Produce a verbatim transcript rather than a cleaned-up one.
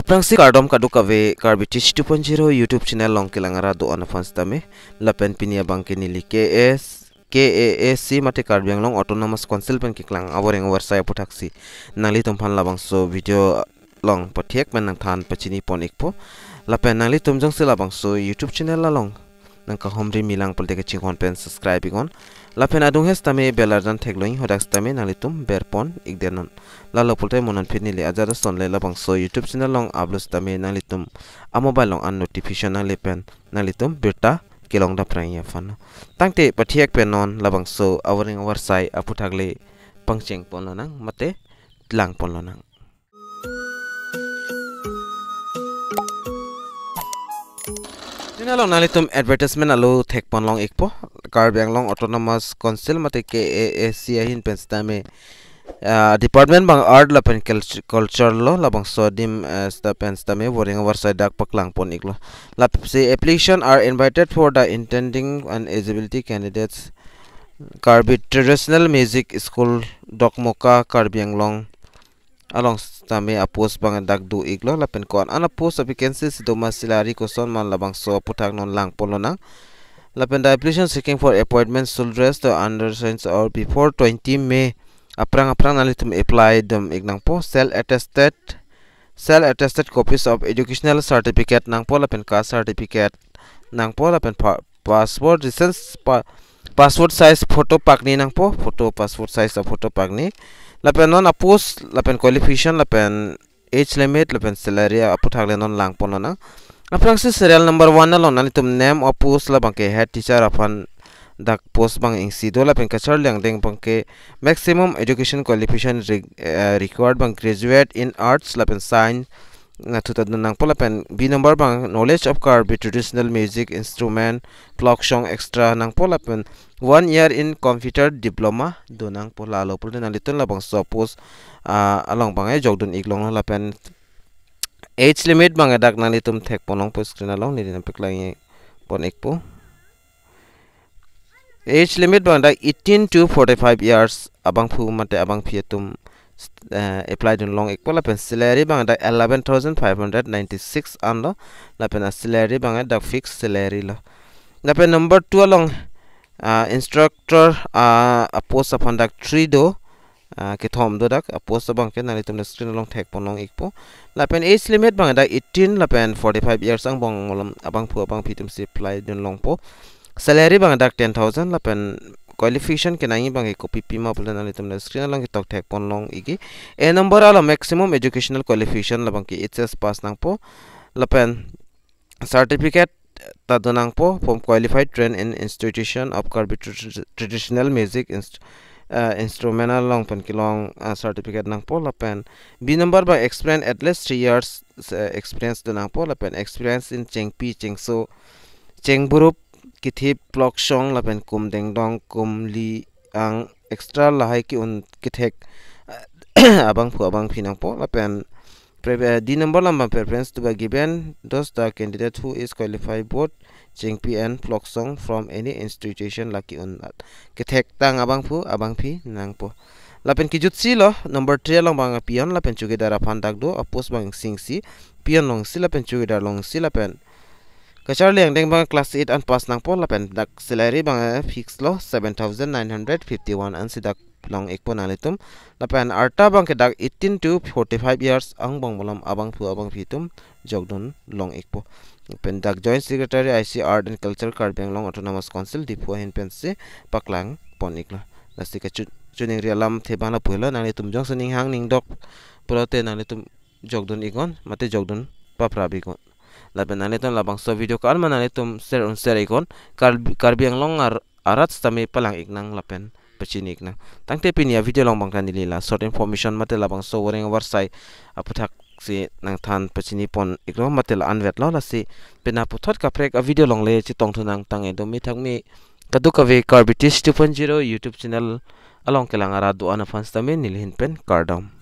Aphrangsi kardom kadokave Karbi Teach two point zero YouTube channel along kelang arat do-an aphan sitame. Lapen pini abangke neli K A S, K A A C mate Karbi Anglong Autonomous Council pen keklang avoreng avarsai aputhaksi nanglitum aphan labangso video along pathiek pen nangthan pachini pon ikpo. Lapen nanglitum jongsi labangso YouTube channel along nangkahomri milang pulote kachinghon pen subscribe iknon. Lapen adung he sitame bell arjan theklong, hadak sitame nanglitum berpon ikdetnon. Lalo pulote mo non pini neli ajat ason le labangso YouTube channel along upload sitame nanglitum amobile along an notification nangle pen nanglitum birta kelong dapprang aphan. Tangte pathiek pen non labangso avoreng avarsai aputhak le pangcheng ponlonang mate lang ponlonang. Channel along nanglitum advertisement alo thek ponlong ikpo. Karbi Anglong Autonomous Council mate K A A C ahin pen sitame, ah, department abang art lapen cultu-, culture lo, labangso adim, eh, sita pen sitame avoreng avarsai dak paklang pon iklo. Lapusi application are invited for the intending and eligibility candidates. Karbi Traditional Music School, Dokmoka, Karbi Anglong along sitame apost abang dak do iklo. Lapen ko-an an apost avacancy si doma, salary koson ma labangso aputhak non lang ponlonang. Lapen the application seeking for appointment should address the under signs or before twenty May. Aphrang aphrang nanglitum apply dam ik nangpo. Self attested, self attested copies of educational certificate nangpo lapen caste certificate nangpo lapen pa-, passport, recent pa-, passport size photo pakni nangpo, photo, passport size aphoto pakni. Lapen non apost, lapen qualification, lapen age limit, lapen salary aputhak le non lang ponlonang. Aphrangsi serial number one along nanglitum name of post labangke head teacher aphan dak post abang isi do, lapen kacharli angdeng abangke maximum education qualification re-, eh, required abang graduate in arts lapen science na thuta do nangpo. Lapen B number abang knowledge of Karbi traditional music instrument, folk song extra nangpo, lapen one year in computer diploma do nangpo. Lalo pulote nanglitum labangso post, ah, along abang e jokdun iklonglo. Lapen age limit abang dak nanglitum thek ponlongpo screen along, neli nangpaklang pon ikpo. Age limit abang dak eighteen to forty-five years abangphu mate abangphi atum, eh, apply dunlong ikpo. Lapen salary abang dak eleven thousand five hundred ninety-six anlo. Lapen a salary abang dak fixed salary lo. Lapen number two along, ah, instructor, ah, apost aphan dak three do, ah, kethom do dak, apost abangke nanglitum screen along thek ponlong ikpo. Lapen age limit abang dak eighteen lapen forty-five years angbong malom abangphu abangphi atumsi apply dunlongpo. Salary abang dak ten thousand lapen qualification kenangji abangke kopi pima pulote nanglitum screen along ketok thek ponlong ikji. A number along maximum educational qualification labangke H S pass nangpo. Lapen certificate ta do nangpo from qualified trained in institution of Karbi trad-, traditional music inst-, eh, instrument along pen kelong, eh, certificate nangpo. Lapen B number abang experience at least three years, eh, experience do nangpo. Lapen experience in chengpi, chengso, chengburup, kithip, folk song, lapen kum dengdong, kum li-ang extra lahai ke-un kethek abangphu abangphi nangpo. Lapen pre-, eh, D number along abang preference to be given those the candidate who is qualified both chengpi and folk song from any institution lake-un kethektang abangphu abangphi nangpo. Lapen kejutsi lo number three along abang peon lapen chowkidar aphan dak do, apost abang isi isi, peon along isi lapen chowkidar along isi. Lapen kacharli angdeng abang class eight an pass nangpo. Lapen dak salary abang, eh, fix lo seven thousand nine hundred fifty-one ansi dak long ikpo nanglitum. Lapen arta abangke dak eighteen to forty-five years angbong malom abangphu abangphi atum jokdun long ikpo. Lapen dak Joint Secretary I C Art and Culture Karbi Anglong Autonomous Council Diphu ahin pensi paklang pon iklo. Lasi kachu-, chuningri alamthe abang lapu helo, nanglitum jongsi ninghang ningdok pulote nanglitum jokdun iknon mate jokdun paprap iknon. Lapen nanglitum labangso video ko-an ma nanglitum share un share iknon. Karbi, Karbi Anglong ar-, arat sitame palang iknang lapen pachini iknang. Tangte pini a video along abangke neli la short information mate labangso avoreng avarsai aputhaksi nangthan pachini pon iklo mate la anvet lo. Lasi pena puthot kaprek a video along le chetongthu nang. Tang edo mi thak mi kadokave Karbi Teach two point zero YouTube channel along kelang arat do-an aphan sitame neli ahin pen kardom.